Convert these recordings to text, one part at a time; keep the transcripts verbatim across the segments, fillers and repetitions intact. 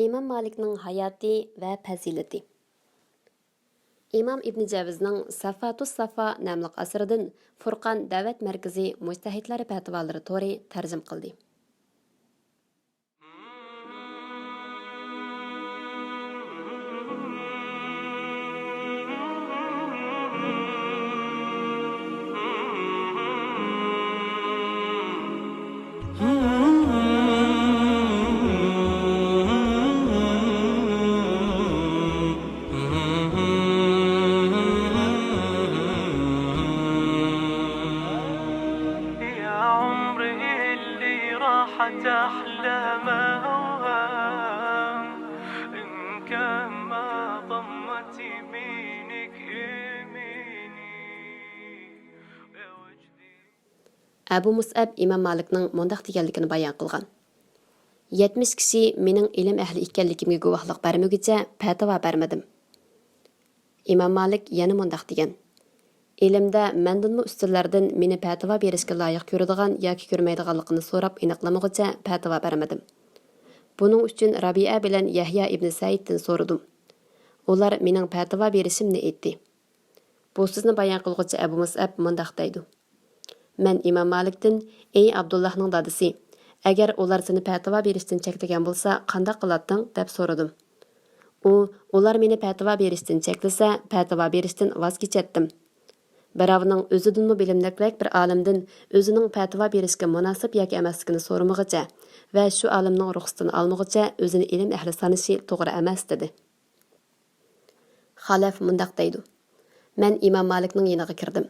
ئىمام مالىكنىڭ ھاياتى ۋە پەزىلىتى. ئىمام ئىبنى جەۋزىنىڭ سەفاتۇس سەفا ناملىق ئەسىرىدىن فۇرقان دەۋەت مەركىزى مۇجتەھىدلەر پەتىۋالىرى تورى تەرجىمە قىلدى. يا عمري اللي راحت أحلى ما أوهام، إن كان ما ضمت يمينك يميني. ئەبۇ مۇسئەب ئىمام مالىكنىڭ مۇنداق دېگەنلىكىنى بايان قىلغان: يەتمىش كىشى مېنىڭ ئىلىم ئەھلى ئىكەنلىكىمگە گۇۋاھلىق بەرمىگۈچە پەتىۋا بەرمىدىم. ئىمام مالىك يەنە مۇنداق دېگەن: ئىلىمدە مەندىنمۇ ئۈستۈنلەردىن مېنى پەتىۋا بېرىشكە لايىق كۆرىدىغان ياكى كۆرمەيدىغانلىقىنى سوراپ ئېنىقلىمىغۇچە پەتىۋا بەرمىدىم. بۇنىڭ ئۈچۈن رابىئە بىلەن يەھيا ئىبنى سەئىدتىن سورىدىم. ئۇلار مېنىڭ پەتىۋا بېرىشىمنى ئېيتتى. بۇ سۆزنى بايان قىلغۇچى ئەبۇ مۇسئەب مۇنداق دەيدۇ: مەن ئىمام مالىكتىن: «ئەي ئابدۇللاھنىڭ دادىسى، ئەگەر ئۇلار سېنى پەتىۋا بېرىشتىن چەكلىگەن بولسا، قانداق قىلاتتىڭ؟» دەپ سورىدىم. ئۇ: «ئۇلار مېنى پەتىۋا بېرىشتىن چەكلىسە، پەتىۋا بېرىشتىن ۋاز كېچەتتىم. بىراۋنىڭ ئۆزىدىنمۇ بىلىملىكرەك بىر ئالىمدىن ئۆزىنىڭ پەتىۋا بېرىشكە مۇناسىپ ياكى ئەمەسلىكىنى سورىمىغۇچە ۋە شۇ ئالىمنىڭ رۇخسىتىنى ئالمىغۇچە ئۆزىنى ئىلىم ئەھلى سانىشى توغرا ئەمەس» دېدى. خەلەف مۇنداق دەيدۇ: مەن ئىمام مالىكنىڭ يېنىغا كىردىم.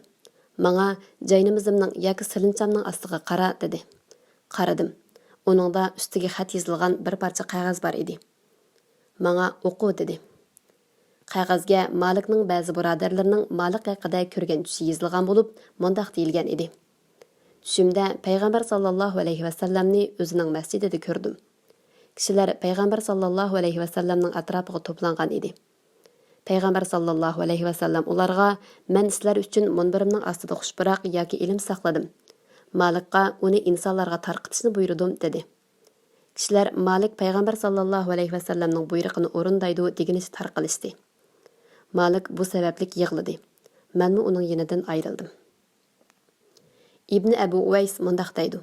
ماڭا: «جاينامىزىمنىڭ ياكى سېلىنچامنىڭ ئاستىغا قارا» دېدى. قارىدىم. ئۇنىڭدا ئۈستىگە خەت يېزىلغان بىر پارچە قەغەز بار ئىدى. ماڭا: «ئوقۇ» دېدى. قەغەزگە مالىكنىڭ بەزى بۇرادەرلىرىنىڭ مالىك ھەققىدە كۆرگەن چۈشى يېزىلغان بولۇپ، مۇنداق دېيىلگەن ئىدى: چۈشۈمدە پەيغەمبەر ساللاللاھۇ ئەلەيھى ۋەسەللەمنى ئۆزىنىڭ مەسچىتىدە كۆردۈم. كىشىلەر پەيغەمبەر ساللاللاھۇ ئەلەيھى ۋەسەللەمنىڭ ئەتراپىغا توپلانغان ئىدى. پەيغەمبەر ساللاللاھۇ ئەلەيھى ۋەسەللەم ئۇلارغا: «مەن سىلەر ئۈچۈن مۇنبىرىمنىڭ ئاستىدا خۇش پۇراق ياكى ئىلىم ساقلىدىم. مالىكقا ئۇنى ئىنسانلارغا تارقىتىشنى بۇيرۇدۇم» دېدى. كىشىلەر مالىك پەيغەمبەر ساللاللاھۇ ئەلەيھى ۋەسەللەمنىڭ بۇيرۇقىنى ئورۇندايدۇ دېگىنىچە تارقىلىشتى. مالىك بۇ سەۋەبلىك يىغلىدى. مەنمۇ ئۇنىڭ يېنىدىن ئايرىلدىم. ئىبنى ئەبۇ ئۇۋەيس مۇنداق دەيدۇ: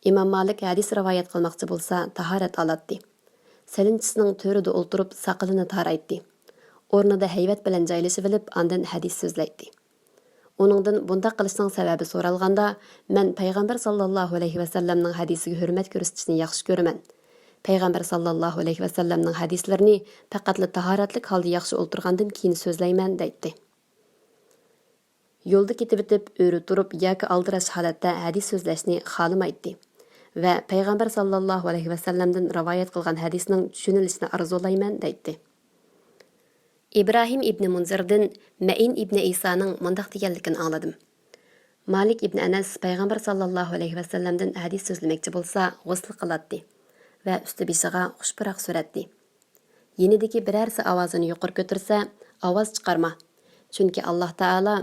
ئىمام مالىك ھەدىس رىۋايەت قىلماقچى بولسا، تاھارەت ئالاتتى. سېلىنچىسىنىڭ تۆرىدە ئولتۇرۇپ، ساقىلىنى تارايتتى. ئورنىدا ھەيۋەت بىلەن جايلىشىۋېلىپ، ئاندىن ھەدىس سۆزلەيتتى. ئۇنىڭدىن بۇنداق قىلىشنىڭ سەۋەبى سورالغاندا، مەن پەيغەمبەر ساللاللاھۇ ئەلەيھى ۋەسەللەمنىڭ ھەدىسىگە ھۆرمەت كۆرسىتىشنى ياخشى كۆرىمەن. پەيغەمبەر ساللاللاھۇ ئەلەيھى ۋەسەللەمنىڭ ھەدىسلىرىنى پەقەتلا تاھارەتلىك ھالدا ياخشى ئولتۇرغاندىن كېيىن سۆزلەيمەن، دەيتتى. يولدا كېتىۋېتىپ، ئۆرە تۇرۇپ ياكى ئالدىراش ھالەتتە ھەدىس سۆزلەشنى خالىمايتتى ۋە پەيغەمبەر ساللاللاھۇ ئەلەيھى ۋەسەللەمدىن رىۋايەت قىلغان ھەدىسنىڭ چۈشىنىلىشىنى ئارزۇلايمەن، دەيتتى. ئىبراھىم ئىبنى مۇنزىردىن مەئىن ئىبنى ئىسانىڭ مۇنداق دېگەنلىكىنى ئاڭلىدىم: مالىك ئىبنى ئەنەس پەيغەمبەر ساللاللاھۇ ئەلەيھى ۋەسەللەمدىن ھەدىس سۆزلىمەكچى بولسا، غۇسل قىلاتتى ۋە ئۈستى بېشىغا خۇش پۇراق سۈرەتتى. يېنىدىكى بىرەرسى ئاۋازىنى يۇقىرى كۆتۈرسە، ئاۋاز چىقارما. چۈنكى ئاللاھ تائالا: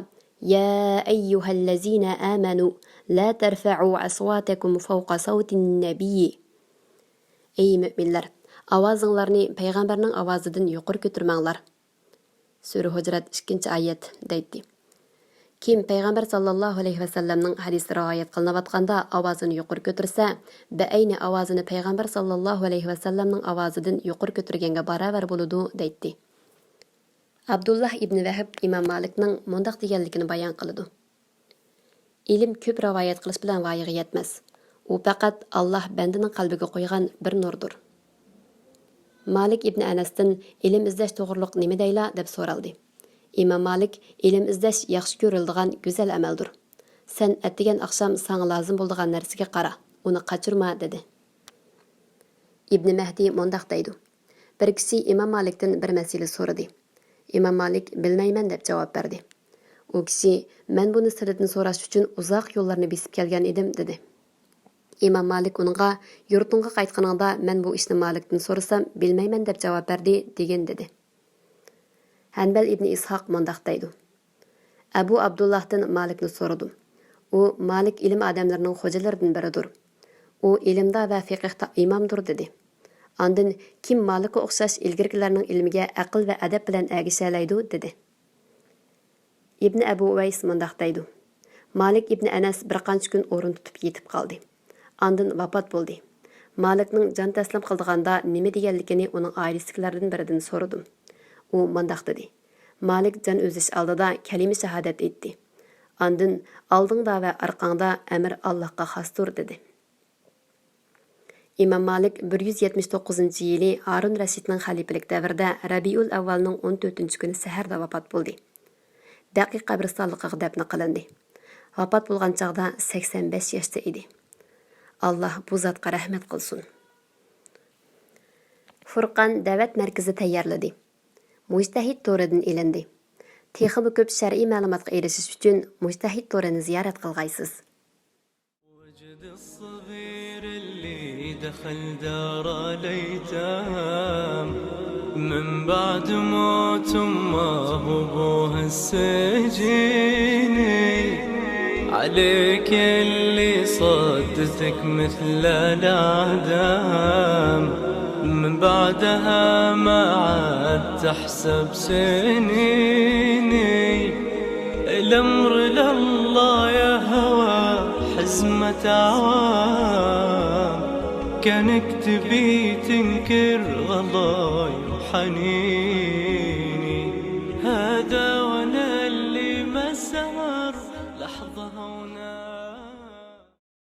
«يا أيها الذين آمنوا لا ترفعوا أصواتكم فوق صوت النبي». ئەي مۆمىنلەر، ئاۋازىڭلارنى پەيغەمبەرنىڭ ئاۋازىدىن يۇقىرى كۆتۈرمەڭلار. سۈرە ھۇجرات، ئىككىنچى ئايەت، دەيتتى. كىم پەيغەمبەر ساللاللاھۇ ئەلەيھى ۋەسەللەمنىڭ ھەدىسى رىۋايەت قىلىنىۋاتقاندا ئاۋازىنى يۇقىرى كۆتۈرسە، بەئەينى ئاۋازىنى پەيغەمبەر ساللاللاھۇ ئەلەيھى ۋەسەللەمنىڭ ئاۋازىدىن يۇقىرى كۆتۈرگەنگە باراۋەر بولىدۇ، دەيتتى. ئابدۇللاھ ئىبنى ۋەھب ئىمام مالىكنىڭ مۇنداق دېگەنلىكىنى بايان قىلىدۇ: ئىلىم كۆپ رىۋايەت قىلىش بىلەن ۋايىغا يەتمەس. ئۇ پەقەت ئاللاھ بەندىنىڭ قەلبىگە قويغان بىر نۇردۇر. مالىك ئىبنى ئەنەستىن: «ئىلىم ئىزدەش توغرۇلۇق نېمە دەيلا؟» دەپ سورالدى. ئىمام مالىك: «ئىلىم ئىزدەش ياخشى كۆرۈلىدىغان گۈزەل ئەمەلدۇر. سەن ئەتىگەن ئاخشام ساڭا لازىم بولىدىغان نەرسىگە قارا، ئۇنى قاچۇرما» دېدى. ئىبنى مەھدى مۇنداق دەيدۇ: بىر كىشى ئىمام مالىكتىن بىر مەسىلە سورىدى. ئىمام مالىك: «بىلمەيمەن» دەپ جاۋاب بەردى. ئۇ كىشى: «مەن بۇنى سىلىدىن سوراش ئۈچۈن ئۇزاق يوللارنى بېسىپ كەلگەن ئىدىم» دېدى. ئىمام مالىك ئۇنىڭغا: «يۇرتۇڭغا قايتقىنىڭدا مەن بۇ ئىشنى مالىكتىن سورىسام، بىلمەيمەن دەپ جاۋاب بەردى» دېگىن، دېدى. ھەنبەل ئىبنى ئىسھاق مۇنداق دەيدۇ: ئەبۇ ئابدۇللاھتىن مالىكنى سورىدىم. ئۇ: «مالىك ئىلىم ئادەملىرىنىڭ خوجىلىرىدىن بىرىدۇر. ئۇ ئىلىمدا ۋە فىقىھتا ئىمامدۇر» دېدى. ئاندىن، «كىم مالىكقا ئوخشاش ئىلگىرىكىلەرنىڭ ئىلمىگە ئەقىل ۋە ئەدەپ بىلەن ئەگىشەلەيدۇ؟» دېدى. ئىبنى ئەبۇ ئۇۋەيس مۇنداق دەيدۇ، مالىك ئىبنى ئەنەس بىر قانچە كۈن ئورۇن تۇتۇپ يېتىپ قالدى. ئاندىن ۋاپات بولدى. مالىكنىڭ جان تەسلىم قىلىدىغاندا نېمە دېگەنلىكىنى ئۇنىڭ ئائىلىسىدىكىلەردىن بىرىدىن سورىدىم. ئۇ مۇنداق دېدى، مالىك جان ئۈزۈش ئالدىدا كەلىمە شاھادەت ئېيتتى. ئاندىن، ئالدىڭدا ۋە ئارقاڭدا ئەمىر ئاللاھقا خاستۇر، دېدى. ئىمام مالىك بىر يۈز يەتمىش توققۇزىنچى يىلى ھارۇن رەشىدنىڭ خەلىپىلىك دەۋرىدە رەبىئۇل ئەۋۋالنىڭ ئون تۆتىنچى كۈنى سەھەردە ۋاپات بولدى. بەقىي قەبرىستانلىقىغا دەپنە قىلىندى. ۋاپات بولغان چاغدا سەكسەن بەش ياشتا ئىدى. ئاللاھ بۇ زاتقا رەھمەت قىلسۇن. فۇرقان دەۋەت مەركىزى تەييارلىدى. مۇجتەھىد تورىدىن ئېلىندى. تېخىمۇ كۆپ شەرئىي مەلۇماتقا ئېرىشىش ئۈچۈن مۇجتەھىد تورىنى زىيارەت قىلغايسىز. وجد الصغير اللي دخل دار الأيتام من بعد موت أمه وأبوه السجيني. عليك اللي صدتك مثل الأعدام، من بعدها ما عاد تحسب سنيني. الأمر لله يا هوى حزمة عوام، كانك تبي تنكر غلاي وحنين.